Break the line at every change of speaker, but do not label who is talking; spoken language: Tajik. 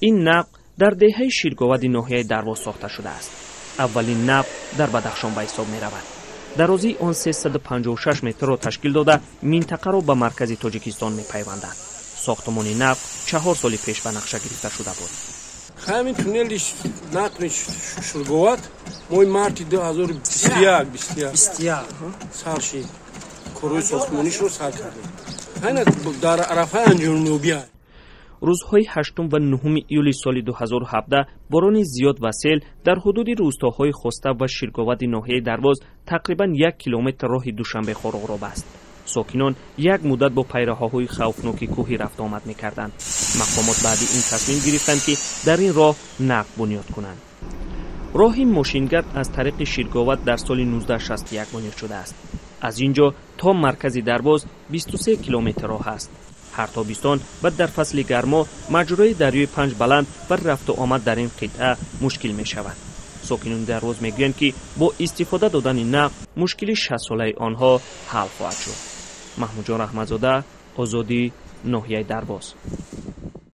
Ин нақб дар деҳаи Ширговади ноҳияи Дарвоз сохта шудааст. Аввалин нақб дар Бадахшон ба ҳисоб меравад. Дарозии он 356 метрро ташкил дода, минтақаро ба маркази Тоҷикистон мепайвандад. Сохтмони нақб 4 соли пеш ба нақша гирифта шуда буд.
Ҳамин туннели нақби Ширговат моҳи марти 2021 сар шид, корҳои сохтмонишро сар кардем, дар арафаи анҷомёбия.
Рӯзҳои 8 ва 9 июли соли 2017 борони зиёд ва сел дар ҳудуди рӯстоҳои Хоста ва Ширговади ноҳияи Дарвоз тақрибан 1 километр роҳи Душанбе Хоруғро баст. Сокинон як муддат бо пайраҳаҳои хавфноки кӯҳӣ рафтуомад мекарданд. Мақомот баъди ин тасмим гирифтанд, ки дар ин роҳ нақб бунёд кунанд. Роҳи мошингард аз тариқи Ширговат дар соли 1961 бунёд шудааст. Аз ин ҷо то маркази Дарвоз 23 километр роҳ аст. Ҳар тобистон ва дар фасли гармо маҷрои дарёи Панҷ баланд ва рафту омад дар ин қитъа мушкил мешавад. Сокинони Дарвоз мегӯянд, ки бо истифода додани нақб мушкили 60-солаи онҳо ҳал хоҳад шуд. Маҳмудҷон Раҳматзода, Озодӣ, ноҳияи Дарвоз.